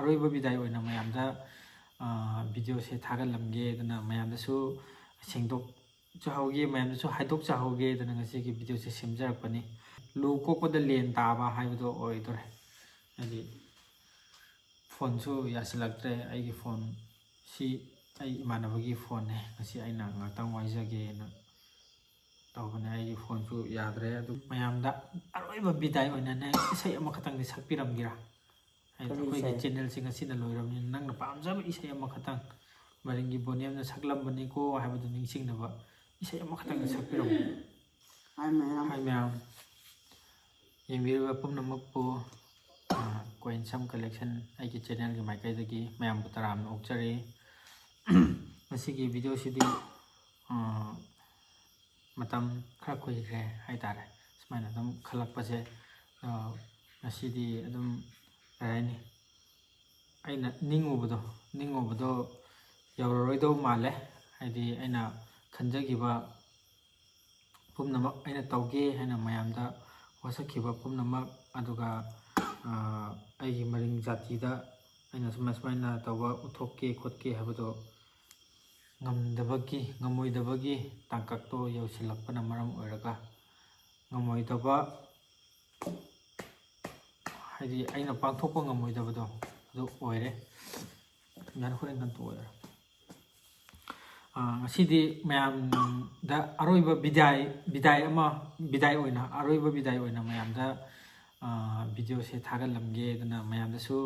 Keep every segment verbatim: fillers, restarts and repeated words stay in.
ꯑꯔꯣꯏꯕ ꯕꯤꯗꯥꯏ ꯑꯣꯏꯅ ꯃꯌꯥꯝꯗ ꯚꯤꯗꯤꯑꯣꯁꯦ ꯊꯥꯒꯠꯂꯝꯒꯦ, ꯑꯗꯨꯅ ꯃꯌꯥꯝꯗꯁꯨ ꯁꯦꯡꯗꯣꯛꯆꯍꯧꯒꯦ, ꯃꯌꯥꯝꯗꯁꯨ ꯍꯥꯏꯗꯣꯛꯆꯍꯧꯒꯦ, ꯑꯗꯨꯅ ꯉꯁꯤꯒꯤ ꯚꯤꯗꯤꯑꯣꯁꯦ ꯁꯦꯝꯖꯔꯛꯄꯅꯤ꯫ ꯂꯨ ꯀꯣꯛꯄꯗ ꯂꯦꯟ ꯇꯥꯕ ꯍꯥꯏꯕꯗꯣ ꯑꯣꯏꯗꯣꯔꯦ꯫ ꯍꯥꯏꯗꯤ ꯐꯣꯟꯁꯨ ꯌꯥꯁꯤꯜꯂꯛꯇ꯭ꯔꯦ꯫ ꯑꯩꯒꯤ ꯐꯣꯟ ꯁꯤ ꯑꯩ ꯏꯃꯥꯟꯅꯕꯒꯤ ꯐꯣꯟꯅꯦ꯫ ꯉꯁꯤ ꯑꯩꯅ ꯉꯥꯛꯇꯪ ꯋꯥꯏꯖꯒꯦꯅ ꯇꯧꯕꯅꯦ꯫ ꯑꯩꯒꯤ ꯐꯣꯟꯁꯨ ꯌꯥꯗ꯭ꯔꯦ꯫ ꯑꯗꯨ ꯃꯌꯥꯝꯗ ꯑꯔꯣꯏꯕ ꯕꯤꯗꯥꯏ ꯑꯣꯏꯅꯅꯦ ꯏꯁꯩ ꯑꯃꯈꯛꯇꯪꯗꯤ ꯁꯛꯄꯤꯔꯝꯒꯦꯔꯥ? ꯍꯥꯏꯗꯤ ꯀꯔꯤ ꯑꯩꯈꯣꯏꯒꯤ ꯏꯁꯩ? ꯆꯦꯅꯦꯜꯁꯦ ꯉꯁꯤꯅ ꯂꯣꯏꯔꯕꯅꯤꯅ ꯅꯪꯅ ꯄꯥꯝꯖꯕ ꯏꯁꯩ ꯑꯃꯈꯛꯇꯪ, ꯃꯔꯤꯡꯒꯤ ꯕꯣꯅꯤꯌꯝꯅ ꯁꯛꯂꯝꯕꯅꯤꯀꯣ ꯍꯥꯏꯕꯗꯨ ꯅꯤꯡꯁꯤꯡꯅꯕ ꯏꯁꯩ ꯑꯃꯈꯛꯇꯪꯗꯤ ꯁꯛꯄꯤꯔꯝꯃꯨ꯫ ꯍꯥꯏ ꯃꯌꯥꯝ꯫ ꯍꯥꯏ ꯃꯌꯥꯝ, ꯌꯦꯡꯕꯤꯔꯤꯕ ꯄꯨꯝꯅꯃꯛꯄꯨ, ꯑ, ꯀꯣꯏꯟ ꯁꯝ ꯀꯂꯦꯛꯁꯟ ꯑꯩꯒꯤ ꯆꯦꯅꯦꯜꯒꯤ ꯃꯥꯏꯀꯩꯗꯒꯤ ꯃꯌꯥꯝꯕꯨ ꯇꯔꯥꯝꯅ ꯑꯣꯛꯆꯔꯤ꯫ ꯉꯁꯤꯒꯤ ꯚꯤꯗꯤꯑꯣꯁꯤꯗꯤ, ꯑ, ꯃꯇꯝ ꯈꯔ ꯀꯨꯏꯈ꯭ꯔꯦ ꯍꯥꯏꯇꯥꯔꯦ꯫ ꯁꯨꯃꯥꯏꯅ ꯑꯗꯨꯝ ꯈꯜꯂꯛꯄꯁꯦ, ꯑ, ꯉꯁꯤꯗꯤ ꯑꯗꯨꯝ ꯀꯩ ꯍꯥꯏꯅꯤ, ꯑꯩꯅ ꯅꯤꯡꯉꯨꯕꯗꯣ, ꯅꯤꯡꯉꯨꯕꯗꯣ ꯌꯧꯔꯔꯣꯏꯗꯧ ꯃꯥꯜꯂꯦ꯫ ꯍꯥꯏꯗꯤ ꯑꯩꯅ ꯈꯟꯖꯈꯤꯕ ꯄꯨꯝꯅꯃꯛ ꯑꯩꯅ ꯇꯧꯒꯦ ꯍꯥꯏꯅ ꯃꯌꯥꯝꯗ ꯋꯥꯁꯛꯈꯤꯕ ꯄꯨꯝꯅꯃꯛ, ꯑꯗꯨꯒ, ꯑ, ꯑꯩꯒꯤ ꯃꯔꯤꯡ ꯖꯥꯇꯤꯗ ꯑꯩꯅ ꯁꯨꯃꯥꯏ ꯁꯨꯃꯥꯏꯅ ꯇꯧꯕ ꯎꯠꯊꯣꯛꯀꯦ ꯈꯣꯠꯀꯦ ꯍꯥꯏꯕꯗꯣ ꯉꯝꯗꯕꯒꯤ, ꯉꯝꯃꯣꯏꯗꯕꯒꯤ ꯇꯥꯡꯀꯛꯇꯣ ꯌꯧꯁꯤꯜꯂꯛꯄꯅ ꯃꯔꯝ ꯑꯣꯏꯔꯒ ꯉꯝꯃꯣꯏꯗꯕ, ꯍꯥꯏꯗꯤ ꯑꯩꯅ ꯄꯥꯡꯊꯣꯛꯄ ꯉꯝꯃꯣꯏꯗꯕꯗꯣ ꯑꯗꯨ ꯑꯣꯏꯔꯦ꯫ ꯌꯥꯔꯦ, ꯍꯣꯔꯦꯟ ꯉꯟꯇ ꯑꯣꯏꯔꯣ꯫ ꯑ, ꯉꯁꯤꯗꯤ ꯃꯌꯥꯝꯗ ꯑꯔꯣꯏꯕ ꯕꯤꯗꯥꯏ, ꯕꯤꯗꯥꯏ ꯑꯃ, ꯕꯤꯗꯥꯏ ꯑꯣꯏꯅ, ꯑꯔꯣꯏꯕ ꯕꯤꯗꯥꯏ ꯑꯣꯏꯅ ꯃꯌꯥꯝꯗ, ꯑ, ꯚꯤꯗꯤꯑꯣꯁꯦ ꯊꯥꯒꯠꯂꯝꯒꯦ, ꯑꯗꯨꯅ ꯃꯌꯥꯝꯗꯁꯨ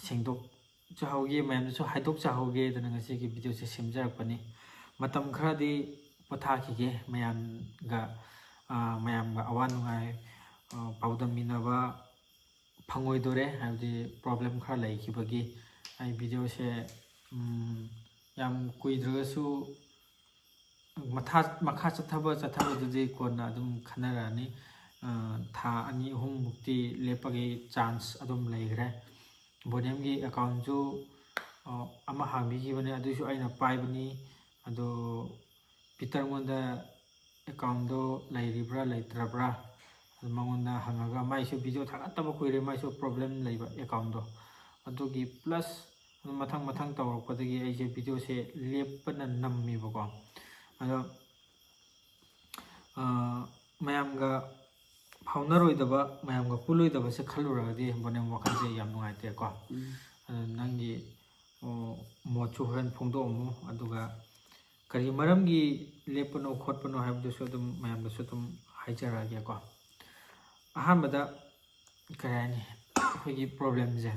ꯁꯦꯡꯗꯣꯛꯆꯍꯧꯒꯦ, ꯃꯌꯥꯝꯗꯁꯨ ꯍꯥꯏꯗꯣꯛꯆꯍꯧꯒꯦ, ꯑꯗꯨꯅ ꯉꯁꯤꯒꯤ ꯚꯤꯗꯤꯑꯣꯁꯦ ꯁꯦꯝꯖꯔꯛꯄꯅꯤ꯫ ꯃꯇꯝ ꯈꯔꯗꯤ ꯄꯣꯊꯥꯈꯤꯒꯦ, ꯃꯌꯥꯝꯒ, ꯑ, ꯃꯌꯥꯝꯒ ꯑꯋꯥ ꯅꯨꯡꯉꯥꯏ, ꯑ, ꯄꯥꯎꯗꯝꯃꯤꯟꯅꯕ ꯐꯪꯉꯣꯏꯗꯣꯔꯦ, ꯍꯥꯏꯕꯗꯤ ꯄ꯭ꯔꯣꯕ꯭ꯂꯦꯝ ꯈꯔ ꯂꯩꯈꯤꯕꯒꯤ꯫ ꯑꯩ ꯚꯤꯗꯤꯑꯣꯁꯦ, ꯎꯝ, ꯌꯥꯝ ꯀꯨꯏꯗ꯭ꯔꯒꯁꯨ ꯃꯊꯥ, ꯃꯈꯥ ꯆꯠꯊꯕ ꯆꯠꯊꯕꯗꯨꯗꯤ ꯀꯣꯟꯅ ꯑꯗꯨꯝ ꯈꯟꯅꯔꯛꯑꯅꯤ꯫ ꯑ, ꯊꯥ ꯑꯅꯤ ꯑꯍꯨꯝꯃꯨꯛꯇꯤ ꯂꯦꯞꯄꯒꯤ ꯆꯥꯟꯁ ꯑꯗꯨꯝ ꯂꯩꯈ꯭ꯔꯦ꯫ ꯕꯣꯅꯤꯌꯝꯒꯤ ꯑꯦꯀꯥꯎꯟꯁꯨ, ꯑ, ꯑꯃ ꯍꯥꯡꯕꯤꯈꯤꯕꯅꯦ, ꯑꯗꯨꯁꯨ ꯑꯩꯅ ꯄꯥꯏꯕꯅꯤ꯫ ꯑꯗꯣ ꯄꯤꯇꯔꯉꯣꯟꯗ ꯑꯦꯀꯥꯎꯟꯗꯣ ꯂꯩꯔꯤꯕ꯭ꯔꯥ ꯂꯩꯇ꯭ꯔꯕ꯭ꯔꯥ ꯑꯗꯨ ꯃꯉꯣꯟꯗ ꯍꯪꯉꯒ, ꯃꯥꯏꯁꯨ ꯚꯤꯗꯤꯑꯣ ꯊꯥꯒꯠꯇꯕ ꯀꯨꯏꯔꯦ, ꯃꯥꯏꯁꯨ ꯄ꯭ꯔꯣꯕ꯭ꯂꯦꯝ ꯂꯩꯕ ꯑꯦꯀꯥꯎꯟꯗꯣ꯫ ꯑꯗꯨꯒꯤ plus ꯑꯗꯨꯝ ꯃꯊꯪ ꯃꯊꯪ ꯇꯧꯔꯛꯄꯗꯒꯤ ꯑꯩꯁꯦ videoꯁꯦ ꯂꯦꯞꯄꯅ ꯅꯝꯃꯦꯕꯀꯣ꯫ ꯑꯗꯣ ꯑ, ꯃꯌꯥꯝꯒ ꯐꯥꯎꯅꯔꯣꯏꯗꯕ, ꯃꯌꯥꯝꯒ ꯄꯨꯜꯂꯣꯏꯗꯕꯁꯦ ꯈꯜꯂꯨꯔꯒꯗꯤ ꯕꯣꯅꯦꯝ, ꯋꯥꯈꯜꯁꯦ ꯌꯥꯝ ꯅꯨꯡꯉꯥꯏꯇꯦꯀꯣ꯫ ꯑꯗꯨ ꯅꯪꯒꯤ, ꯑꯣ, ꯃꯣꯠꯁꯨ ꯍꯣꯔꯦꯟ ꯐꯣꯡꯗꯣꯛꯑꯝꯃꯨ꯫ ꯑꯗꯨꯒ ꯀꯔꯤ ꯃꯔꯝꯒꯤ ꯂꯦꯞꯄꯅꯣ ꯈꯣꯠꯄꯅꯣ ꯍꯥꯏꯕꯗꯨꯁꯨ ꯑꯗꯨꯝ ꯃꯌꯥꯝꯗꯁꯨ ꯑꯗꯨꯝ ꯍꯥꯏꯖꯔꯛꯑꯒꯦꯀꯣ꯫ ꯑꯍꯥꯟꯕꯗ ꯀꯔꯤ ꯍꯥꯏꯅꯤ, ꯑꯩꯈꯣꯏꯒꯤ problemꯁꯦ,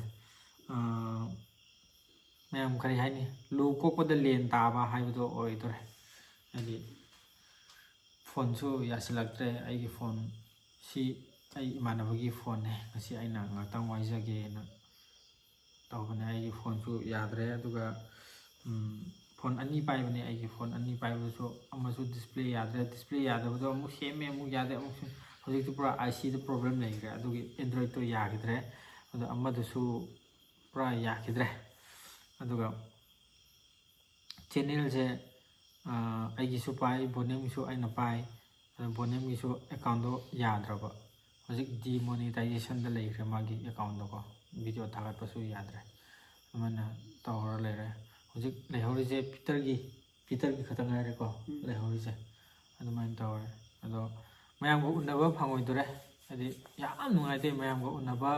ꯑ, ꯃꯌꯥꯝ ꯀꯔꯤ ꯍꯥꯏꯅꯤ, ꯂꯨ ꯀꯣꯛꯄꯗ ꯂꯦꯟ ꯇꯥꯕ ꯍꯥꯏꯕꯗꯣ ꯑꯣꯏꯗꯣꯔꯦ꯫ ꯍꯥꯏꯗꯤ phoneꯁꯨ ꯌꯥꯁꯤꯜꯂꯛꯇ꯭ꯔꯦ꯫ ꯑꯩꯒꯤ phoneꯁꯤ ꯑꯩ ꯏꯃꯥꯟꯅꯕꯒꯤ phoneꯅꯦ꯫ ꯉꯁꯤ ꯑꯩꯅ ꯉꯥꯛꯇꯪ ꯋꯥꯏꯖꯒꯦꯅ ꯇꯧꯕꯅꯦ꯫ ꯑꯩꯒꯤ phoneꯁꯨ ꯌꯥꯗ꯭ꯔꯦ꯫ ꯑꯗꯨꯒ, ꯎꯝ, phone ꯑꯅꯤ ꯄꯥꯏꯕꯅꯦ꯫ ꯑꯩꯒꯤ phone ꯑꯅꯤ ꯄꯥꯏꯕꯗꯨꯁꯨ ꯑꯃꯁꯨ display ꯌꯥꯗ꯭ꯔꯦ꯫ Display ꯌꯥꯗꯕꯗꯣ ꯑꯃꯨꯛ ꯁꯦꯝꯃꯦ, ꯑꯃꯨꯛ ꯌꯥꯗꯦ, ꯑꯃꯨꯛ ꯁꯦꯝ-, ꯍꯧꯖꯤꯛꯇꯤ ꯄꯨꯔꯥ ICꯗ problem ꯂꯩꯈ꯭ꯔꯦ꯫ ꯑꯗꯨꯒꯤ Androidꯇꯣ ꯌꯥꯈꯤꯗ꯭ꯔꯦ꯫ ꯑꯗꯣ ꯑꯃꯗꯨꯁꯨ ꯄꯨꯔꯥ ꯌꯥꯈꯤꯗ꯭ꯔꯦ꯫ ꯑꯗꯨꯒ channelꯁꯦ, ꯑ, ꯑꯩꯒꯤꯁꯨ ꯄꯥꯏ, ꯕꯣꯅꯦꯝꯒꯤꯁꯨ ꯑꯩꯅ ꯄꯥꯏ꯫ ꯑꯗꯣ ꯕꯣꯅꯦꯝꯒꯤꯁꯨ accountꯗꯣ ꯌꯥꯗ꯭ꯔꯕ꯫ ꯍꯧꯖꯤꯛ demonetizationꯗ ꯂꯩꯈ꯭ꯔꯦ ꯃꯥꯒꯤ accountꯗꯣꯀꯣ꯫ Video ꯊꯥꯒꯠꯄꯁꯨ ꯌꯥꯗ꯭ꯔꯦ꯫ ꯑꯗꯨꯃꯥꯏꯅ ꯇꯧꯔ ꯂꯩꯔꯦ꯫ ꯍꯧꯖꯤꯛ ꯂꯩꯍꯧꯔꯤꯁꯦ ꯄꯤꯇꯔꯒꯤ, ꯄꯤꯇꯔꯒꯤ ꯈꯛꯇ ꯉꯥꯏꯔꯦꯀꯣ ꯎꯝ꯫ ꯂꯩꯍꯧꯔꯤꯁꯦ꯫ ꯑꯗꯨꯃꯥꯏꯅ ꯇꯧꯔꯦ꯫ ꯑꯗꯣ ꯃꯌꯥꯝꯒ ꯎꯅꯕ ꯐꯪꯉꯣꯏꯗꯣꯔꯦ꯫ ꯍꯥꯏꯗꯤ ꯌꯥꯝ ꯅꯨꯡꯉꯥꯏꯇꯦ ꯃꯌꯥꯝꯒ ꯎꯅꯕ꯫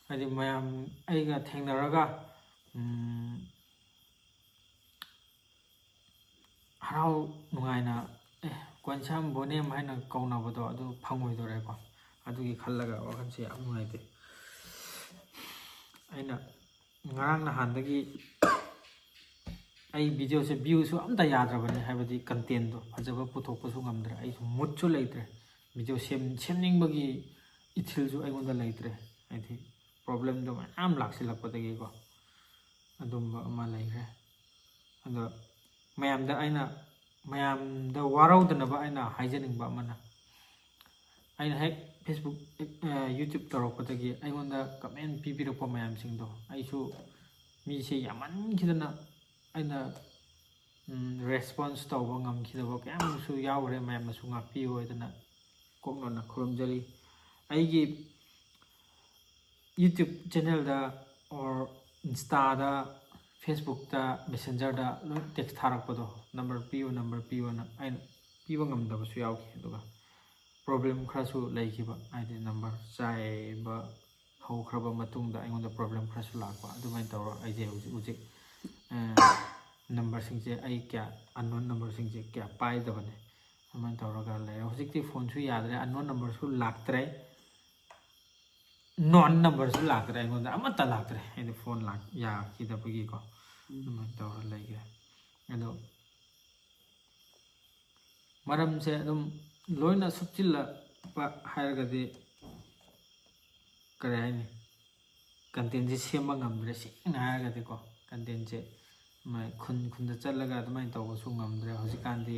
ꯍꯥꯏꯗꯤ ꯃꯌꯥꯝ ꯑꯩꯒ ꯊꯦꯡꯅꯔꯒ, ꯎꯝ, ꯍꯔꯥꯎ ꯅꯨꯡꯉꯥꯏꯅ, "ꯑꯦ, ꯀꯣꯟꯁꯥꯝ ꯕꯣꯅꯦꯝ" ꯍꯥꯏꯅ ꯀꯧꯅꯕꯗꯣ ꯑꯗꯨ ꯐꯪꯉꯣꯏꯗꯣꯔꯦꯀꯣ꯫ ꯑꯗꯨꯒꯤ ꯈꯜꯂꯒ ꯋꯥꯈꯜꯁꯦ ꯌꯥꯝ ꯅꯨꯡꯉꯥꯏꯇꯦ꯫ ꯑꯩꯅ ꯉꯔꯥꯡ ꯅꯍꯥꯟꯗꯒꯤ ꯑꯩ videoꯁꯦ viewꯁꯨ ꯑꯝꯇ ꯌꯥꯗ꯭ꯔꯕꯅꯤ, ꯍꯥꯏꯕꯗꯤ contentꯇꯣ ꯐꯖꯕ ꯄꯨꯊꯣꯛꯄꯁꯨ ꯉꯝꯗ꯭ꯔꯦ, ꯑꯩꯁꯨ moodꯁꯨ ꯂꯩꯇ꯭ꯔꯦ, video ꯁꯦꯝ-, ꯁꯦꯝꯅꯤꯡꯕꯒꯤ ꯏꯊꯤꯜꯁꯨ ꯑꯩꯉꯣꯟꯗ ꯂꯩꯇ꯭ꯔꯦ, ꯍꯥꯏꯗꯤ problemꯗꯣ ꯃꯌꯥꯝ ꯂꯥꯛꯁꯤꯜꯂꯛꯄꯗꯒꯤꯀꯣ꯫ ꯑꯗꯨꯝꯕ ꯑꯃ ꯂꯩꯈ꯭ꯔꯦ꯫ ꯑꯗꯣ ꯃꯌꯥꯝꯗ ꯑꯩꯅ, ꯃꯌꯥꯝꯗ ꯋꯥꯔꯧꯗꯅꯕ ꯑꯩꯅ ꯍꯥꯏꯖꯅꯤꯡꯕ ꯑꯃꯅ, ꯑꯩꯅ ꯍꯦꯛ Facebook, ꯑ, YouTube ꯇꯧꯔꯛꯄꯗꯒꯤ ꯑꯩꯉꯣꯟꯗ comment ꯄꯤꯕꯤꯔꯛꯄ ꯃꯌꯥꯝꯁꯤꯡꯗꯣ, ꯑꯩꯁꯨ ꯃꯤꯁꯦ ꯌꯥꯝꯃꯟꯈꯤꯗꯅ ꯑꯩꯅ, ꯎꯝ, response ꯇꯧꯕ ꯉꯝꯈꯤꯗꯕ ꯀꯌꯥ ꯑꯃꯁꯨ ꯌꯥꯎꯈ꯭ꯔꯦ꯫ ꯃꯌꯥꯝꯅꯁꯨ ꯉꯥꯛꯄꯤꯌꯨ ꯍꯥꯏꯗꯅ ꯀꯣꯛꯅꯅ ꯈꯨꯔꯨꯝꯖꯔꯤ꯫ ꯑꯩꯒꯤ YouTube channelꯗ or Insta-ꯗ, Facebook-ꯇ, Messenger-ꯗ ꯂꯣꯏ text ꯊꯥꯔꯛꯄꯗꯣ, "number ꯄꯤꯌꯨ, number ꯄꯤꯌꯨꯅ" ꯑꯩꯅ ꯄꯤꯕ ꯉꯝꯗꯕꯁꯨ ꯌꯥꯎꯈꯤ꯫ ꯑꯗꯨꯒ problem ꯈꯔꯁꯨ ꯂꯩꯈꯤꯕ, ꯍꯥꯏꯗꯤ number ꯆꯥꯏꯕ ꯍꯧꯈ꯭ꯔꯕ ꯃꯇꯨꯡꯗ ꯑꯩꯉꯣꯟꯗ problem ꯈꯔꯁꯨ ꯂꯥꯛꯄ꯫ ꯑꯗꯨꯃꯥꯏꯅ ꯇꯧꯔ ꯑꯩꯁꯦ ꯍꯧꯖꯤꯛ ꯍꯧꯖꯤꯛ number-ꯁꯤꯡꯁꯦ ꯑꯩ ꯀꯌꯥ, unknown number-ꯁꯤꯡꯁꯦ ꯀꯌꯥ ꯄꯥꯏꯗꯕꯅꯦ꯫ ꯑꯗꯨꯃꯥꯏꯅ ꯇꯧꯔꯒ ꯂꯩꯔꯦ꯫ ꯍꯧꯖꯤꯛꯇꯤ phone-ꯁꯨ ꯌꯥꯗ꯭ꯔꯦ, unknown number-ꯁꯨ ꯂꯥꯛꯇ꯭ꯔꯦ, known number-ꯁꯨ ꯂꯥꯛꯇ꯭ꯔꯦ, ꯑꯩꯉꯣꯟꯗ ꯑꯃꯠꯇ ꯂꯥꯛꯇ꯭ꯔꯦ꯫ ꯍꯥꯏꯗꯤ phone ꯂꯥꯛ-, ꯌꯥꯈꯤꯗꯕꯒꯤꯀꯣ꯫ ꯑꯗꯨꯃꯥꯏꯅ ꯇꯧꯔ ꯂꯩꯈ꯭ꯔꯦ꯫ ꯑꯗꯣ ꯃꯔꯝꯁꯦ ꯑꯗꯨꯝ ꯂꯣꯏꯅ ꯁꯨꯞꯆꯤꯜꯂꯛꯄ ꯍꯥꯏꯔꯒꯗꯤ, ꯀꯔꯤ ꯍꯥꯏꯅꯤ, content-ꯁꯦ ꯁꯦꯝꯕ ꯉꯝꯗ꯭ꯔꯦ꯫ ꯁꯦꯡꯅ ꯍꯥꯏꯔꯒꯗꯤꯀꯣ, content-ꯁꯦ ꯃ-, ꯈꯨꯟ ꯈꯨꯟꯗ ꯆꯠꯂꯒ ꯑꯗꯨꯃꯥꯏꯅ ꯇꯧꯕꯁꯨ ꯉꯝꯗ꯭ꯔꯦ꯫ ꯍꯧꯖꯤꯛꯀꯥꯟꯗꯤ,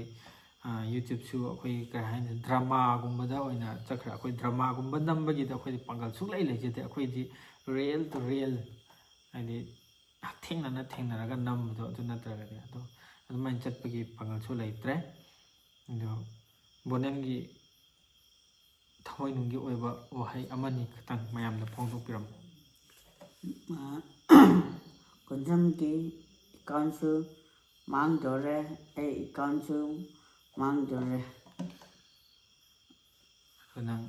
ꯑ, YouTube-ꯁꯨ ꯑꯩꯈꯣꯏ, ꯀꯔꯤ ꯍꯥꯏꯅꯤ, drama-ꯒꯨꯝꯕꯗ ꯑꯣꯏꯅ ꯆꯠꯈ꯭ꯔꯦ꯫ ꯑꯩꯈꯣꯏ drama-ꯒꯨꯝꯕ ꯅꯝꯕꯒꯤꯗ ꯑꯩꯈꯣꯏꯗꯤ ꯄꯥꯡꯒꯜ ꯁꯨꯡꯂꯩ ꯂꯩꯖꯗꯦ꯫ ꯑꯩꯈꯣꯏꯗꯤ real to real, ꯍꯥꯏꯗꯤ ꯍꯛꯊꯦꯡꯅꯅ ꯊꯦꯡꯅꯔꯒ ꯅꯝꯕꯗꯣ, ꯑꯗꯨ ꯅꯠꯇ꯭ꯔꯒꯗꯤ꯫ ꯑꯗꯣ ꯑꯗꯨꯃꯥꯏꯅ ꯆꯠꯄꯒꯤ ꯄꯥꯡꯒꯜꯁꯨ ꯂꯩꯇ꯭ꯔꯦ꯫ ꯑꯗꯣ ꯕꯣꯅꯦꯟꯒꯤ ꯊꯃꯣꯏꯅꯨꯡꯒꯤ ꯑꯣꯏꯕ ꯋꯥꯍꯩ ꯑꯃꯅꯤ ꯈꯛꯇꯪ ꯃꯌꯥꯝꯗ ꯐꯣꯡꯗꯣꯛꯄꯤꯔꯝꯃꯨ꯫ ꯑ, ꯀꯣꯟꯖꯝꯒꯤ account-ꯁꯨ ꯃꯥꯡꯗꯣꯔꯦ, ꯑꯩ account-ꯁꯨ ꯃꯥꯡꯗꯣꯔꯦ꯫ ꯑꯗꯣ ꯅꯪ,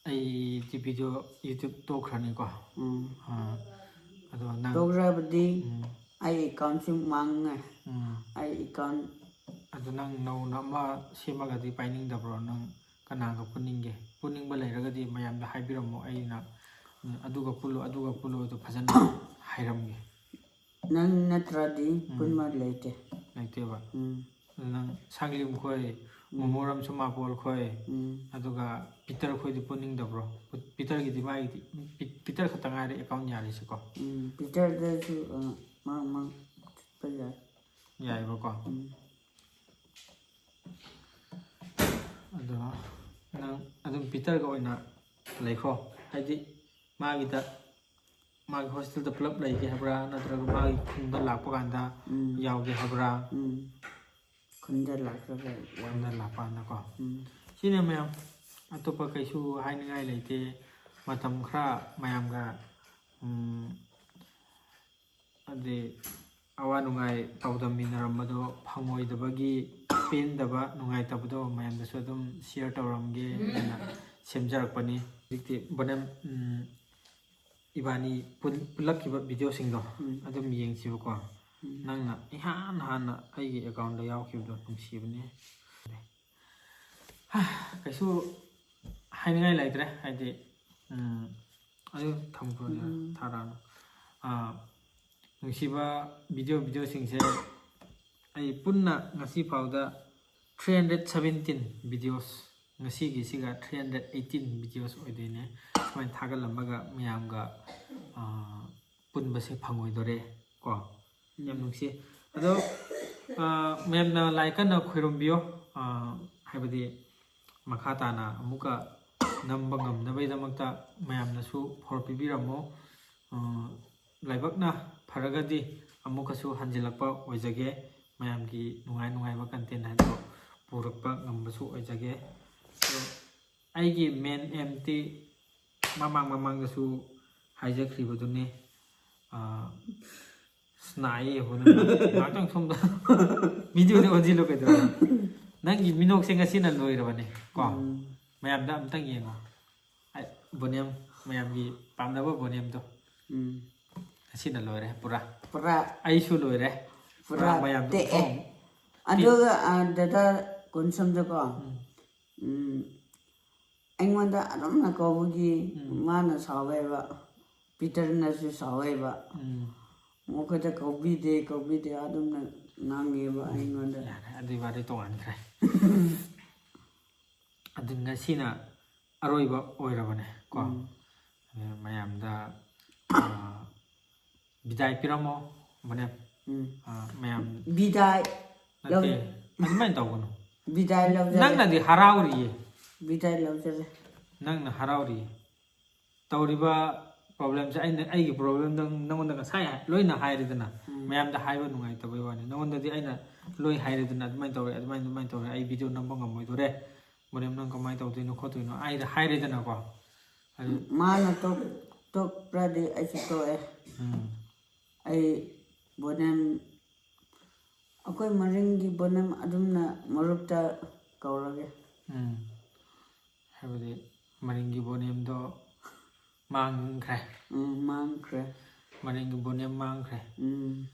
ꯑꯩꯗꯤ video YouTube ꯇꯣꯛꯈ꯭ꯔꯅꯤꯀꯣ꯫ ꯎꯝ꯫ ꯑꯥ, ꯑꯗꯣ ꯅꯪ ꯇꯣꯛꯈ꯭ꯔꯕꯗꯤ ꯎꯝ꯫ ꯑꯩ account-ꯁꯨ ꯃꯥꯡꯉꯦ꯫ ꯎꯝ꯫ ꯑꯩ account ꯑꯗꯨ ꯅꯪ ꯅꯧꯅ ꯑꯃ ꯁꯦꯝꯃꯒꯗꯤ ꯄꯥꯏꯅꯤꯡꯗꯕ꯭ꯔꯣ? ꯅꯪ ꯀꯅꯥꯒ ꯄꯨꯟꯅꯤꯡꯒꯦ? ꯄꯨꯟꯅꯤꯡꯕ ꯂꯩꯔꯒꯗꯤ ꯃꯌꯥꯝꯗ ꯍꯥꯏꯕꯤꯔꯝꯃꯣ, ꯑꯩꯅ, ꯎꯝ, ꯑꯗꯨꯒ ꯄꯨꯜꯂꯨ, ꯑꯗꯨꯒ ꯄꯨꯜꯂꯨ ꯑꯗꯨ ꯐꯖꯅ ꯍꯥꯏꯔꯝꯒꯦ꯫ ꯅꯪ ꯅꯠꯇ꯭ꯔꯗꯤ ꯎꯝ꯫ ꯄꯨꯟꯕ ꯂꯩꯇꯦ꯫ ꯂꯩꯇꯦꯕ? ꯎꯝ꯫ ꯑꯗꯨ ꯅꯪ ꯁꯥꯡꯂꯤꯝ ꯈꯣꯏ, ꯎꯝ꯫ ꯃꯣꯃꯣꯔꯝ ꯁꯨꯃꯥꯄꯣꯜ ꯈꯣꯏ, ꯎꯝ꯫ ꯑꯗꯨꯒ ꯄꯤꯇꯔ ꯈꯣꯏꯗꯤ ꯄꯨꯟꯅꯤꯡꯗꯕ꯭ꯔꯣ? ꯄꯤꯇꯔꯒꯤꯗꯤ ꯃꯥꯒꯤꯗꯤ, ꯄꯤ-, ꯄꯤꯇꯔ ꯈꯛꯇ ꯉꯥꯏꯔꯦ account ꯌꯥꯔꯤꯁꯦꯀꯣ꯫ ꯎꯝ, ꯄꯤꯇꯔꯗꯁꯨ, ꯑ, ꯃꯔꯛ ꯃꯔꯛ ꯆꯠꯄ ꯌꯥꯏ꯫ ꯌꯥꯏꯕꯀꯣ? ꯎꯝ꯫ ꯑꯗꯣ ꯅꯪ ꯑꯗꯨꯝ ꯄꯤꯇꯔꯒ ꯑꯣꯏꯅ ꯂꯩꯈ꯭ꯔꯣ꯫ ꯍꯥꯏꯗꯤ ꯃꯥꯒꯤꯗ, ꯃꯥꯒꯤ hostel-ꯗ ꯄꯨꯂꯞ ꯂꯩꯒꯦ ꯍꯥꯏꯕ꯭ꯔꯥ, ꯅꯠꯇ꯭ꯔꯒ ꯃꯥꯒꯤ ꯈꯨꯟꯗ ꯂꯥꯛꯄ ꯀꯥꯟꯗ ꯎꯝ꯫ ꯌꯥꯎꯒꯦ ꯍꯥꯏꯕ꯭ꯔꯥ? ꯎꯝ꯫ ꯈꯨꯟꯗ ꯂꯥꯛꯂꯒ ꯌꯥꯎ- ꯈꯨꯟꯗ ꯂꯥꯛꯄ ꯀꯥꯟꯗꯀꯣ꯫ ꯎꯝ꯫ ꯁꯤꯅꯦ ꯃꯌꯥꯝ, ꯑꯇꯣꯞꯄ ꯀꯩꯁꯨ ꯍꯥꯏꯅꯤꯡꯉꯥꯏ ꯂꯩꯇꯦ꯫ ꯃꯇꯝ ꯈꯔ ꯃꯌꯥꯝꯒ, ꯎꯝ, ꯍꯥꯏꯗꯤ ꯑꯋꯥ ꯅꯨꯡꯉꯥꯏ ꯇꯧꯗꯃꯤꯟꯅꯔꯝꯕꯗꯣ ꯐꯪꯉꯣꯏꯗꯕꯒꯤ ꯄꯦꯟꯗꯕ ꯅꯨꯡꯉꯥꯏꯇꯕꯗꯣ ꯃꯌꯥꯝꯗꯁꯨ ꯑꯗꯨꯝ ꯁꯤꯌꯔ ꯇꯧꯔꯝꯒꯦ ꯍꯥꯏꯅ ꯁꯦꯝꯖꯔꯛꯄꯅꯤ꯫ ꯍꯧꯖꯤꯛꯇꯤ ꯕꯣꯅꯦꯝ, ꯎꯝ, ꯏꯕꯥꯅꯤ ꯄꯨꯟ- ꯄꯨꯜꯂꯛꯈꯤꯕ ꯚꯤꯗꯤꯑꯣꯁꯤꯡꯗꯣ ꯎꯝ꯫ ꯑꯗꯨꯝ ꯌꯦꯡꯁꯤꯕꯀꯣ꯫ ꯎꯝ꯫ ꯅꯪꯅ ꯏꯍꯥꯟ ꯍꯥꯟꯅ ꯑꯩꯒꯤ ꯑꯦꯀꯥꯎꯟꯗ ꯌꯥꯎꯈꯤꯕꯗꯣ ꯅꯨꯡꯁꯤꯕꯅꯦ꯫ ꯍꯥ, ꯀꯩꯁꯨ ꯍꯥꯏꯅꯤꯡꯉꯥꯏ ꯂꯩꯇ꯭ꯔꯦ꯫ ꯍꯥꯏꯗꯤ, ꯎꯝ, ꯑꯗꯨ ꯊꯝꯈ꯭ꯔꯣ, ꯎꯝ꯫ ꯊꯥꯔꯛꯑꯅꯨ꯫ ꯑꯥ, ꯅꯨꯡꯁꯤꯕ ꯚꯤꯗꯤꯑꯣ ꯚꯤꯗꯤꯑꯣꯁꯤꯡꯁꯦ ꯑꯩ ꯄꯨꯟꯅ ꯉꯁꯤ ꯐꯥꯎꯗ three hundred seventeen videos, ꯉꯁꯤꯒꯤꯁꯤꯒ three hundred eighteen videos ꯑꯣꯏꯗꯣꯏꯅꯦ꯫ ꯁꯨꯃꯥꯏꯅ ꯊꯥꯒꯠꯂꯝꯃꯒ ꯃꯌꯥꯝꯒ, ꯑꯥ, ꯄꯨꯟꯕꯁꯦ ꯐꯪꯉꯣꯏꯗꯣꯔꯦ ꯀꯣ꯫ ꯌꯥꯝ ꯅꯨꯡꯁꯤ꯫ ꯑꯗꯣ, ꯑꯥ, ꯃꯌꯥꯝꯅ ꯂꯥꯏ ꯀꯟꯅ ꯈꯣꯏꯔꯝꯕꯤꯌꯣ꯫ ꯑꯥ, ꯍꯥꯏꯕꯗꯤ ꯃꯈꯥ ꯇꯥꯅ ꯑꯃꯨꯛꯀ ꯅꯝꯕ ꯉꯝꯅꯕꯒꯤꯗꯃꯛꯇ ꯃꯌꯥꯝꯅꯁꯨ ꯐꯣꯔ ꯄꯤꯕꯤꯔꯝꯃꯣ꯫ ꯑꯥ, ꯂꯥꯏꯕꯛꯅ ꯐꯔꯒꯗꯤ ꯑꯃꯨꯛꯀꯁꯨ ꯍꯟꯖꯤꯜꯂꯛꯄ ꯑꯣꯏꯖꯒꯦ꯫ ꯃꯌꯥꯝꯒꯤ ꯅꯨꯡꯉꯥꯏ ꯅꯨꯡꯉꯥꯏꯕ content ꯍꯥꯏꯗꯣ ꯄꯨꯔꯛꯄ ꯉꯝꯕꯁꯨ ꯑꯣꯏꯖꯒꯦ꯫ ꯑꯗꯣ ꯑꯩꯒꯤ main aimꯇꯤ ꯃꯃꯥꯡ ꯃꯃꯥꯡꯗꯁꯨ ꯍꯥꯏꯖꯈ꯭ꯔꯤꯕꯗꯨꯅꯤ꯫ ꯑꯥ, ꯑꯁ, ꯅꯥꯏꯌꯦ ꯍꯣ, ꯅꯪ ꯉꯥꯛꯇꯪ ꯁꯣꯝꯗ videoꯗ ꯑꯣꯟꯁꯤꯜꯂꯣ ꯀꯩꯗꯧꯔꯒꯦ? ꯅꯪꯒꯤ ꯃꯤꯅꯣꯛꯁꯦ ꯉꯁꯤꯅ ꯂꯣꯏꯔꯕꯅꯦ ꯀꯣ꯫ ꯎꯝ꯫ ꯃꯌꯥꯝꯗ ꯑꯝꯇꯪ ꯌꯦꯡꯉꯣ꯫ ꯑꯩ ꯕꯣꯅꯦꯝ, ꯃꯌꯥꯝꯒꯤ ꯄꯥꯝꯅꯕ ꯕꯣꯅꯦꯝꯗꯣ ꯎꯝ꯫ ꯉꯁꯤꯅ ꯂꯣꯏꯔꯦ ꯄꯨꯔꯥ꯫ ꯄꯨꯔꯥ ꯑꯩꯁꯨ ꯂꯣꯏꯔꯦ꯫ ꯄꯨꯔꯥ ꯃꯌꯥꯝꯗ ꯇꯦꯛꯑꯦ꯫ ꯎꯠꯊꯣꯛꯑꯝꯃꯣ꯫ ꯑꯗꯨꯒ, ꯑ, ꯗꯗꯥ ꯀꯣꯟꯁꯝꯗꯀꯣ, ꯎꯝ꯫ ꯎꯝ, ꯑꯩꯉꯣꯟꯗ ꯑꯗꯨꯝꯅ ꯀꯧꯕꯒꯤ ꯎꯝ꯫ ꯃꯥꯅ ꯁꯥꯎꯋꯦꯕ, ꯄꯤꯇꯔꯅꯁꯨ ꯁꯥꯎꯋꯦꯕ꯫ ꯎꯝ꯫ ꯃꯈꯣꯏꯗ ꯀꯧꯕꯤꯗꯦ, ꯀꯧꯕꯤꯗꯦ ꯑꯗꯨꯝꯅ ꯉꯥꯡꯉꯦꯕ ꯑꯩꯉꯣꯟꯗ꯫ ꯌꯥꯔꯦ, ꯑꯗꯨꯏ ꯋꯥꯔꯤ ꯇꯣꯉꯥꯟꯈ꯭ꯔꯦ꯫ ꯑꯗꯨ ꯉꯁꯤꯅ ꯑꯔꯣꯏꯕ ꯑꯣꯏꯔꯕꯅꯦ ꯀꯣ꯫ ꯎꯝ꯫ ꯑꯗꯨ ꯃꯌꯥꯝꯗ, ꯑꯥ, ꯕꯤꯗꯥꯏ ꯄꯤꯔꯝꯃꯣ, ꯕꯣꯅꯦꯝ꯫ ꯎꯝ꯫ ꯑꯥ, ꯃꯌꯥꯝ ꯕꯤꯗꯥꯏ ꯅꯠꯇꯦ, ꯑꯗꯨꯃꯥꯏꯅ ꯇꯧꯒꯅꯨ꯫ ꯕꯤꯗꯥꯏ ꯂꯧꯖꯔꯦ꯫ ꯅꯪꯅꯗꯤ ꯍꯔꯥꯎꯔꯤꯌꯦ꯫ ꯕꯤꯗꯥꯏ ꯂꯧꯖꯔꯦ꯫ ꯅꯪꯅ ꯍꯔꯥꯎꯔꯤꯌꯦ꯫ ꯇꯧꯔꯤꯕ problemꯁꯦ ꯑꯩꯅ, ꯑꯩꯒꯤ problemꯗ ꯅꯪꯉꯣꯟꯗ ꯉꯁꯥꯏ ꯂꯣꯏꯅ ꯍꯥꯏꯔꯦꯗꯅ꯫ ꯎꯝ꯫ ꯃꯌꯥꯝꯗ ꯍꯥꯏꯕ ꯅꯨꯡꯉꯥꯏꯇꯕꯩ ꯋꯥꯅꯤ꯫ ꯅꯪꯉꯣꯟꯗꯗꯤ ꯑꯩꯅ ꯂꯣꯏ ꯍꯥꯏꯔꯦꯗꯅ, "ꯑꯗꯨꯃꯥꯏꯅ ꯇꯧꯔꯦ, ꯑꯗꯨꯃꯥꯏꯅ, ꯑꯗꯨꯃꯥꯏꯅ ꯇꯧꯔꯦ, ꯑꯩ video ꯅꯝꯕ ꯉꯝꯃꯣꯏꯗꯣꯔꯦ, ꯕꯣꯅꯦꯝ ꯅꯪ ꯀꯃꯥꯏꯅ ꯇꯧꯗꯣꯏꯅꯣ ꯈꯣꯠꯇꯣꯏꯅꯣ?" ꯑꯩꯗ ꯍꯥꯏꯔꯦꯗꯅꯀꯣ꯫ ꯑꯗꯨ ꯃꯥꯅ ꯇꯣꯛ-, ꯇꯣꯛꯄ꯭ꯔꯗꯤ ꯑꯩꯁꯨ ꯇꯣꯛꯑꯦ꯫ ꯎꯝ꯫ ꯑꯩ ꯕꯣꯅꯦꯝ, ꯑꯩꯈꯣꯏ ꯃꯔꯤꯡꯒꯤ ꯕꯣꯅꯦꯝ ꯑꯗꯨꯝꯅ ꯃꯔꯨꯞꯇ ꯀꯧꯔꯒꯦ꯫ ꯎꯝ꯫ ꯍꯥꯏꯕꯗꯤ ꯃꯔꯤꯡꯒꯤ ꯕꯣꯅꯦꯝꯗꯣ ꯃꯥꯡꯈ꯭ꯔꯦ꯫ ꯎꯝ, ꯃꯥꯡꯈ꯭ꯔꯦ꯫ ꯃꯔꯤꯡꯒꯤ ꯕꯣꯅꯦꯝ ꯃꯥꯡꯈ꯭ꯔꯦ꯫ ꯎꯝ,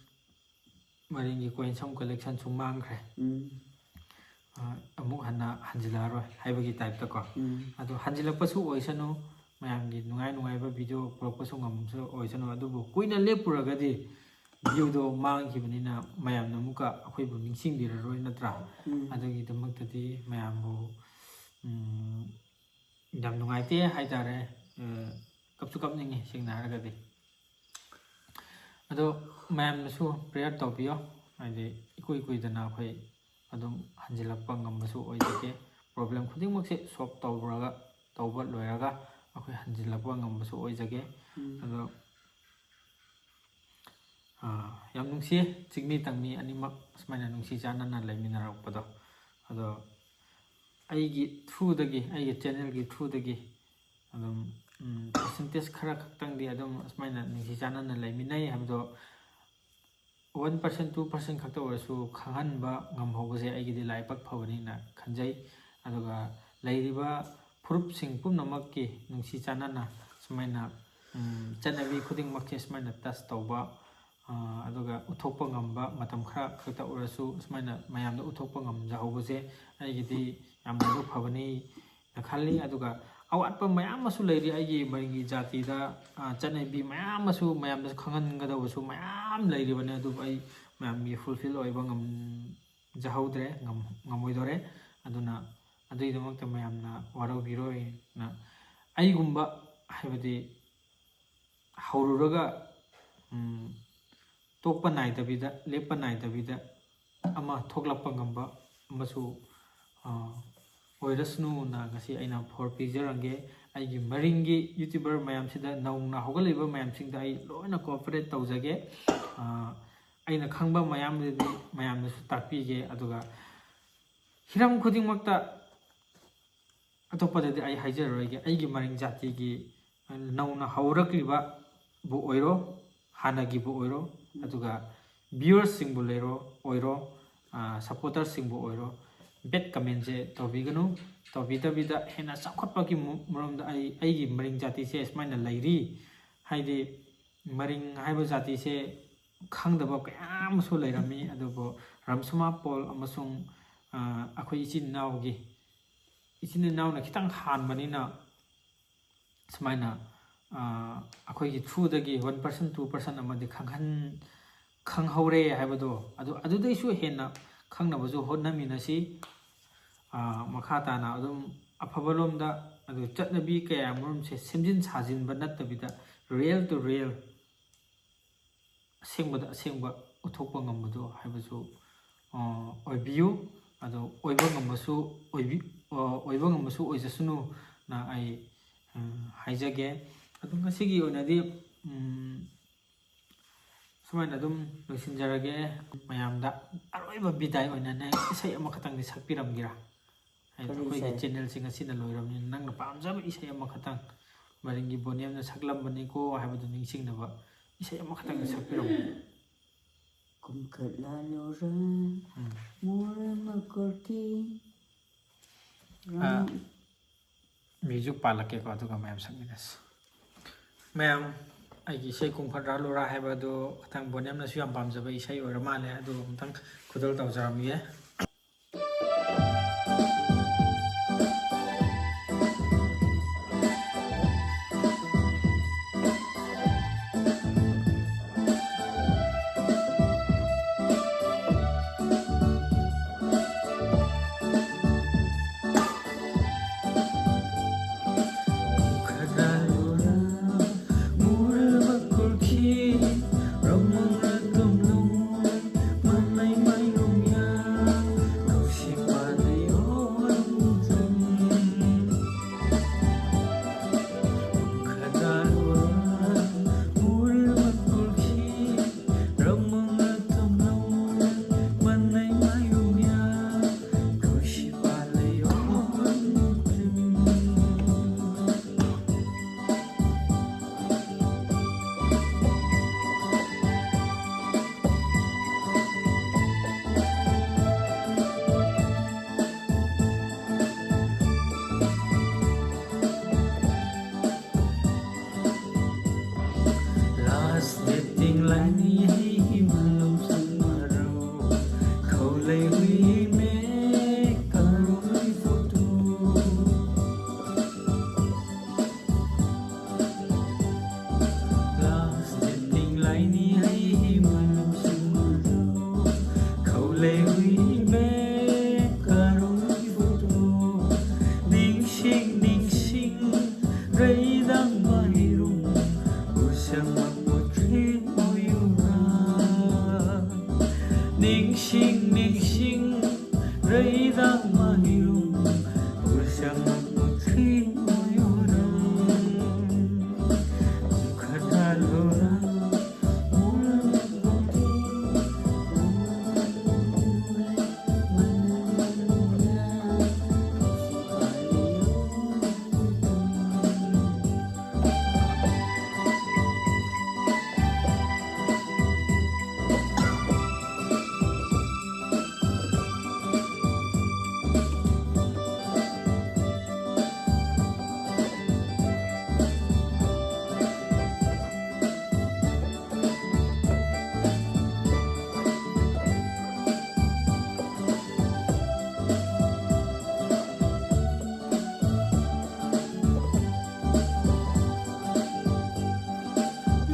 ꯃꯔꯤꯡꯒꯤ ꯀꯣꯏꯟ ꯁꯝ ꯀꯂꯦꯛꯁꯟꯁꯨ ꯃꯥꯡꯈ꯭ꯔꯦ꯫ ꯎꯝ, ꯑ, ꯑꯃꯨꯛ ꯍꯟꯅ ꯍꯟꯖꯤꯜꯂꯛꯑꯔꯣꯏ ꯍꯥꯏꯕꯒꯤ ꯇꯥꯏꯞꯇꯀꯣ꯫ ꯎꯝ, ꯑꯗꯣ ꯍꯟꯖꯤꯜꯂꯛꯄꯁꯨ ꯑꯣꯏꯁꯅꯨ, ꯃꯌꯥꯝꯒꯤ ꯅꯨꯡꯉꯥꯏ ꯅꯨꯡꯉꯥꯏꯕ ꯚꯤꯗꯤꯑꯣ ꯄꯨꯔꯛꯄꯁꯨ ꯉꯝꯕꯁꯨ ꯑꯣꯏꯁꯅꯨ꯫ ꯑꯗꯨꯕꯨ ꯀꯨꯏꯅ ꯂꯦꯞꯄꯨꯔꯒꯗꯤ ꯚꯤꯗꯤꯑꯣꯗꯣ ꯃꯥꯡꯈꯤꯕꯅꯤꯅ ꯃꯌꯥꯝꯅ ꯑꯃꯨꯛꯀ ꯑꯩꯈꯣꯏꯕꯨ ꯅꯤꯡꯁꯤꯡꯕꯤꯔꯔꯣꯏ ꯅꯠꯇ꯭ꯔꯥ? ꯎꯝ, ꯑꯗꯨꯒꯤꯗꯃꯛꯇꯗꯤ ꯃꯌꯥꯝꯕꯨ, ꯎꯝ, ꯌꯥꯝ ꯅꯨꯡꯉꯥꯏꯇꯦ ꯍꯥꯏꯇꯥꯔꯦ꯫ ꯑ, ꯀꯞꯁꯨ ꯀꯞꯅꯤꯡꯉꯤ, ꯁꯦꯡꯅ ꯍꯥꯏꯔꯒꯗꯤ꯫ ꯑꯗꯣ ꯃꯌꯥꯝꯅꯁꯨ ꯄ꯭ꯔꯦꯌꯔ ꯇꯧꯕꯤꯌꯣ, ꯍꯥꯏꯗꯤ ꯏꯀꯨꯏ ꯀꯨꯏꯗꯅ ꯑꯩꯈꯣꯏ ꯑꯗꯨꯝ ꯍꯟꯖꯤꯜꯂꯛꯄ ꯉꯝꯕꯁꯨ ꯑꯣꯏꯖꯒꯦ꯫ ꯄ꯭ꯔꯣꯕ꯭ꯂꯦꯝ ꯈꯨꯗꯤꯡꯃꯛꯁꯦ ꯁꯣꯜꯕ ꯇꯧꯔꯒ, ꯇꯧꯕ ꯂꯣꯏꯔꯒ ꯑꯩꯈꯣꯏ ꯍꯟꯖꯤꯜꯂꯛꯄ ꯉꯝꯕꯁꯨ ꯑꯣꯏꯖꯒꯦ꯫ ꯎꯝ, ꯑꯗꯣ, ꯑꯥ, ꯌꯥꯝ ꯅꯨꯡꯁꯤꯌꯦ, ꯆꯤꯡꯃꯤ ꯇꯝꯃꯤ ꯑꯅꯤꯃꯛ ꯁꯨꯃꯥꯏꯅ ꯅꯨꯡꯁꯤ ꯆꯥꯟꯅꯅ ꯂꯩꯃꯤꯟꯅꯔꯛꯄꯗꯣ꯫ ꯑꯗꯣ ꯑꯩꯒꯤ ꯊ꯭ꯔꯨꯗꯒꯤ, ꯑꯩꯒꯤ ꯆꯦꯅꯦꯜꯒꯤ ꯊ꯭ꯔꯨꯗꯒꯤ ꯑꯗꯨꯝ, ꯎꯝ, ꯄꯥꯔꯁꯦꯟꯇꯦꯖ ꯈꯔ ꯈꯛꯇꯪꯗꯤ ꯑꯗꯨꯝ ꯑꯁꯨꯃꯥꯏꯅ ꯅꯨꯡꯁꯤ ꯆꯥꯟꯅꯅ ꯂꯩꯃꯤꯟꯅꯩ ꯍꯥꯏꯕꯗꯣ ꯋꯥꯟ ꯄꯥꯔꯁꯦꯟ, ꯇꯨ ꯄꯥꯔꯁꯦꯟ ꯈꯛꯇ ꯑꯣꯏꯔꯁꯨ ꯈꯪꯍꯟꯕ ꯉꯝꯍꯧꯕꯁꯦ ꯑꯩꯒꯤꯗꯤ ꯂꯥꯏꯕꯛ ꯐꯕꯅꯤꯅ ꯈꯟꯖꯩ꯫ ꯑꯗꯨꯒ ꯂꯩꯔꯤꯕ ꯐꯨꯔꯨꯞꯁꯤꯡ ꯄꯨꯝꯅꯃꯛꯀꯤ ꯅꯨꯡꯁꯤ ꯆꯥꯟꯅꯅ ꯁꯨꯃꯥꯏꯅ, ꯎꯝ, ꯆꯠꯅꯕꯤ ꯈꯨꯗꯤꯡꯃꯛꯁꯦ ꯁꯨꯃꯥꯏꯅ ꯇꯆ ꯇꯧꯕ, ꯑ, ꯑꯗꯨꯒ ꯎꯠꯊꯣꯛꯄ ꯉꯝꯕ ꯃꯇꯝ ꯈꯔ ꯈꯛꯇ ꯑꯣꯏꯔꯁꯨ ꯁꯨꯃꯥꯏꯅ ꯃꯌꯥꯝꯗ ꯎꯠꯊꯣꯛꯄ ꯉꯝꯖꯍꯧꯕꯁꯦ ꯑꯩꯒꯤꯗꯤ ꯌꯥꯝ ꯂꯥꯏꯕꯛ ꯐꯕꯅꯤ ꯅ ꯈꯜꯂꯤ꯫ ꯑꯗꯨꯒ ꯑꯋꯥꯠꯄ ꯃꯌꯥꯝ ꯑꯃꯁꯨ ꯂꯩꯔꯤ ꯑꯩꯒꯤ ꯃꯔꯤꯡꯒꯤ ꯖꯥꯇꯤꯗ, ꯑ, ꯆꯠꯅꯕꯤ ꯃꯌꯥꯝ ꯑꯃꯁꯨ ꯃꯌꯥꯝꯗꯁꯨ ꯈꯪꯍꯟꯒꯗꯧꯕꯁꯨ ꯃꯌꯥꯝ ꯂꯩꯔꯤꯕꯅꯤ, ꯑꯗꯨꯕꯨ ꯑꯩ ꯃꯌꯥꯝꯒꯤ ꯐꯨꯜꯐꯤꯜ ꯑꯣꯏꯕ ꯉꯝꯖꯍꯧꯗ꯭ꯔꯦ, ꯉꯝ-, ꯉꯝꯃꯣꯏꯗꯣꯔꯦ꯫ ꯑꯗꯨꯅ ꯑꯗꯨꯒꯤꯗꯃꯛꯇ ꯃꯌꯥꯝꯅ ꯋꯥꯔꯧꯕꯤꯔꯣꯏꯅ, ꯑꯩꯒꯨꯝꯕ ꯍꯥꯏꯕꯗꯤ ꯍꯧꯔꯨꯔꯒ, ꯎꯝ, ꯇꯣꯛꯄ ꯅꯥꯏꯗꯕꯤꯗ, ꯂꯦꯞꯄ ꯅꯥꯏꯗꯕꯤꯗ ꯑꯃ ꯊꯣꯛꯂꯛꯄ ꯉꯝꯕ ꯑꯃꯁꯨ, ꯑ, ꯑꯣꯏꯔꯁꯅꯨꯅ ꯉꯁꯤ ꯑꯩꯅ ꯐꯣꯔ ꯄꯤꯖꯔꯝꯒꯦ꯫ ꯑꯩꯒꯤ ꯃꯔꯤꯡꯒꯤ ꯌꯨꯇ꯭ꯌꯨꯕꯔ ꯃꯌꯥꯝꯁꯤꯗ, ꯅꯧꯅ ꯍꯧꯒꯠꯂꯛꯏꯕ ꯃꯌꯥꯝꯁꯤꯡꯗ ꯑꯩ ꯂꯣꯏꯅ ꯀꯣꯑꯣꯄꯔꯦꯠ ꯇꯧꯖꯒꯦ꯫ ꯑ, ꯑꯩꯅ ꯈꯪꯕ ꯃꯌꯥꯝꯗꯨꯗꯤ ꯃꯌꯥꯝꯗꯁꯨ ꯇꯥꯛꯄꯤꯒꯦ꯫ ꯑꯗꯨꯒ ꯍꯤꯔꯝ ꯈꯨꯗꯤꯡꯃꯛꯇ ꯑꯇꯣꯞꯄꯗꯗꯤ ꯑꯩ ꯍꯥꯏꯖꯔꯔꯣꯏꯒꯦ꯫ ꯑꯩꯒꯤ ꯃꯔꯤꯡ ꯖꯥꯇꯤꯒꯤ ꯅꯧꯅ ꯍꯧꯔꯛꯂꯤꯕꯕꯨ ꯑꯣꯏꯔꯣ, ꯍꯥꯟꯅꯒꯤꯕꯨ ꯑꯣꯏꯔꯣ, ꯑꯗꯨꯒ ꯚ꯭ꯌꯨꯋꯔꯁꯁꯤꯡꯕꯨ ꯂꯩꯔꯣ ꯑꯣꯏꯔꯣ, ꯁꯞꯄꯣꯔꯇꯔꯁꯤꯡꯕꯨ ꯑꯣꯏꯔꯣ, ꯕꯦꯠ ꯀꯃꯦꯟꯁꯦ ꯇꯧꯕꯤꯒꯅꯨ꯫ ꯇꯧꯕꯤꯗꯕꯤꯗ ꯍꯦꯟꯅ ꯆꯥꯎꯈꯠꯄꯒꯤ ꯃ- ꯃꯔꯣꯝꯗ ꯑꯩ ꯑꯩꯒꯤ ꯃꯔꯤꯡ ꯖꯥꯇꯤꯁꯦ ꯁꯨꯃꯥꯏꯅ ꯂꯩꯔꯤ꯫ ꯍꯥꯏꯗꯤ ꯃꯔꯤꯡ ꯍꯥꯏꯕ ꯖꯥꯇꯤꯁꯦ ꯈꯪꯗꯕ ꯀꯌꯥ ꯑꯃꯁꯨ ꯂꯩꯔꯝꯃꯤ꯫ ꯑꯗꯨꯕꯨ ꯔꯝꯁꯃꯥ ꯄꯣꯜ ꯑꯃꯁꯨꯡ ꯑꯩꯈꯣꯏ ꯏꯆꯤꯟ ꯏꯅꯥꯎꯒꯤ ꯏꯆꯤꯟ ꯏꯅꯥꯎꯅ ꯈꯤꯇꯪ ꯍꯥꯟꯕꯅꯤꯅ ꯁꯨꯃꯥꯏꯅ ꯑꯩꯈꯣꯏꯒꯤ ꯊ꯭ꯔꯨꯗꯒꯤ ꯋꯥꯟ ꯄꯔꯁꯟ ꯇꯨ ꯄꯔꯁꯟ ꯑꯃꯗꯤ ꯈꯪꯍꯟ ꯈꯪꯍꯧꯔꯦ ꯍꯥꯏꯕꯗꯣ, ꯑꯗꯨ ꯑꯗꯨꯗꯩꯁꯨ ꯍꯦꯟꯅ ꯈꯪꯅꯕꯁꯨ ꯍꯣꯠꯅꯃꯤꯟꯅꯁꯤ꯫ ꯃꯈꯥ ꯇꯥꯅ ꯑꯗꯨꯝ ꯑꯐꯕ ꯂꯣꯝꯗ ꯑꯗꯨ ꯆꯠꯅꯕꯤ ꯀꯌꯥ ꯃꯔꯨꯝꯁꯦ ꯁꯦꯝꯖꯤꯟ ꯁꯥꯖꯤꯟꯕ ꯅꯠꯇꯕꯤꯗ, ꯔꯤꯌꯦꯜ ꯇꯨ ꯔꯤꯌꯦꯜ, ꯑꯁꯦꯡꯕꯗ ꯑꯁꯦꯡꯕ ꯎꯠꯊꯣꯛꯄ ꯉꯝꯕꯗꯣ ꯍꯥꯏꯕꯁꯨ ꯑꯣꯏꯕꯤꯌꯨ꯫ ꯑꯗꯣ ꯑꯣꯏꯕ ꯉꯝꯕꯁꯨ ꯑꯣꯏꯕꯤ ꯑꯣꯏꯕ ꯉꯝꯕꯁꯨ ꯑꯣꯏꯖꯁꯅꯨꯅ ꯑꯩ ꯍꯥꯏꯖꯒꯦ꯫ ꯑꯗꯣ ꯉꯁꯤꯒꯤ ꯑꯣꯏꯅꯗꯤ ꯁꯨꯃꯥꯏꯅ ꯑꯗꯨꯝ ꯂꯣꯏꯁꯤꯟꯖꯔꯒꯦ꯫ ꯃꯌꯥꯝꯗ ꯑꯔꯣꯏꯕ ꯕꯤꯗꯥꯏ ꯑꯣꯏꯅꯅꯦ ꯏꯁꯩ ꯑꯃꯈꯛꯇꯪꯗꯤ ꯁꯛꯄꯤꯔꯝꯒꯦꯔꯥ? ꯍꯥꯏꯗꯤ ꯑꯩꯈꯣꯏꯒꯤ ꯆꯦꯅꯦꯜꯁꯤ ꯉꯁꯤꯅ ꯂꯣꯏꯔꯕꯅꯤꯅ ꯅꯪꯅ ꯄꯥꯝꯖꯕ ꯏꯁꯩ ꯑꯃꯈꯛꯇꯪ, ꯃꯔꯤꯡꯒꯤ ꯕꯣꯅꯦꯝꯅ ꯁꯛꯂꯝꯕꯅꯤꯀꯣ ꯍꯥꯏꯕꯗꯨ ꯅꯤꯡꯁꯤꯡꯅꯕ ꯏꯁꯩ ꯑꯃꯈꯛꯇꯪ ꯁꯛꯄꯤꯔꯝꯃꯨ꯫ ꯀꯨꯝꯈꯠꯂꯥꯂꯨꯔ ꯎꯝ꯫ ꯃꯣꯔꯃ ꯀꯣꯔꯀꯤ꯫ ꯑ, ꯃ꯭ꯌꯨꯖꯤꯛ ꯄꯥꯜꯂꯛꯀꯦꯀꯣ, ꯑꯗꯨꯒ ꯃꯌꯥꯝ ꯁꯛꯃꯤꯟꯅꯁꯤ꯫ ꯃꯌꯥꯝ, ꯑꯩꯒꯤ ꯏꯁꯩ ꯀꯨꯝꯈꯠꯂꯥꯂꯨꯔ ꯍꯥꯏꯕꯗꯨ ꯈꯤꯇꯪ ꯕꯣꯅꯦꯝꯅꯁꯨ ꯌꯥꯝ ꯄꯥꯝꯖꯕ ꯏꯁꯩ ꯑꯣꯏꯔ ꯃꯥꯜꯂꯦ꯫ ꯑꯗꯨ ꯑꯃꯨꯛꯇꯪ ꯈꯨꯗꯣꯜ ꯇꯧꯖꯔꯝꯒꯦ꯫ Laini hei hi malum sung maro. Khou lei hui me karung hui photo. Last dating laini hei hi malum sung maro. Khou lei hui me karung hui photo. Ningsing ningsing rei dang mai rung. Usang ma putri moyura. Ningsing ningsing rei dang mai rung. Usang ma putri moyura. Khadalora.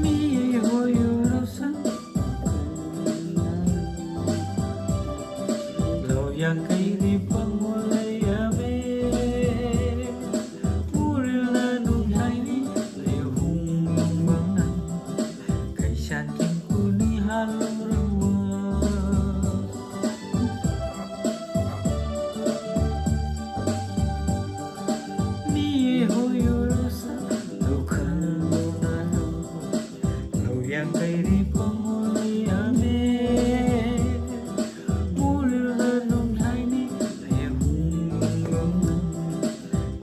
Mi hoi ura sa. Lo yang kai ri pangolei ame. Muril na nung hai ni le hung nung bang na. Kai san kim ku ni halung rua. Mi hoi ura sa lo kan lo na lo. Lo yang kai ri pangolei ame. Muril na nung hai ni le hung nung bang na.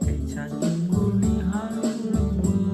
Kai san kim ku ni halung rua.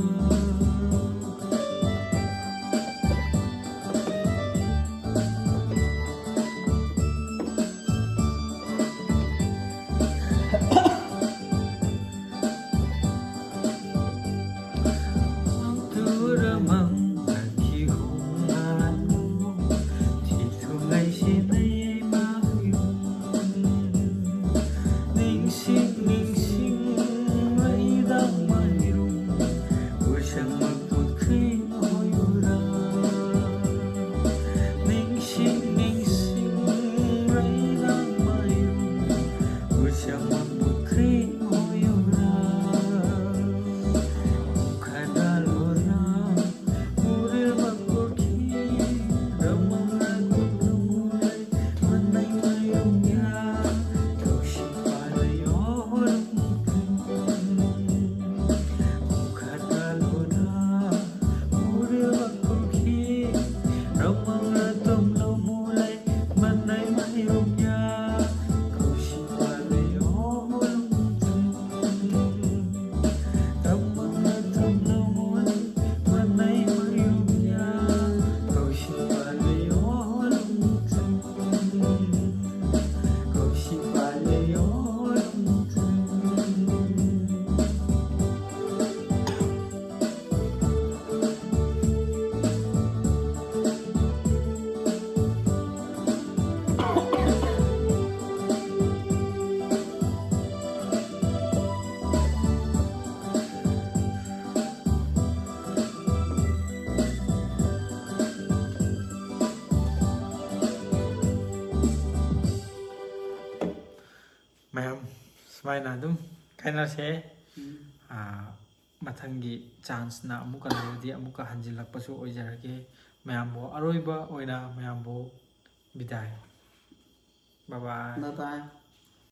ꯁꯨꯃꯥꯏꯅ ꯑꯗꯨꯝ ꯀꯥꯏꯅꯔꯁꯦ꯫ ꯎꯝ꯫ ꯑꯥ, ꯃꯊꯪꯒꯤ ꯆꯥꯟꯁꯅ ꯑꯃꯨꯛꯀ ꯂꯩꯔꯗꯤ ꯑꯃꯨꯛꯀ ꯍꯟꯖꯤꯜꯂꯛꯄꯁꯨ ꯑꯣꯏꯖꯔꯒꯦ꯫ ꯃꯌꯥꯝꯕꯨ ꯑꯔꯣꯏꯕ ꯑꯣꯏꯅ ꯃꯌꯥꯝꯕꯨ ꯕꯤꯗꯥꯏ꯫ ꯕꯥꯏ ꯕꯥꯏ꯫ ꯕꯥꯏ ꯕꯥꯏ꯫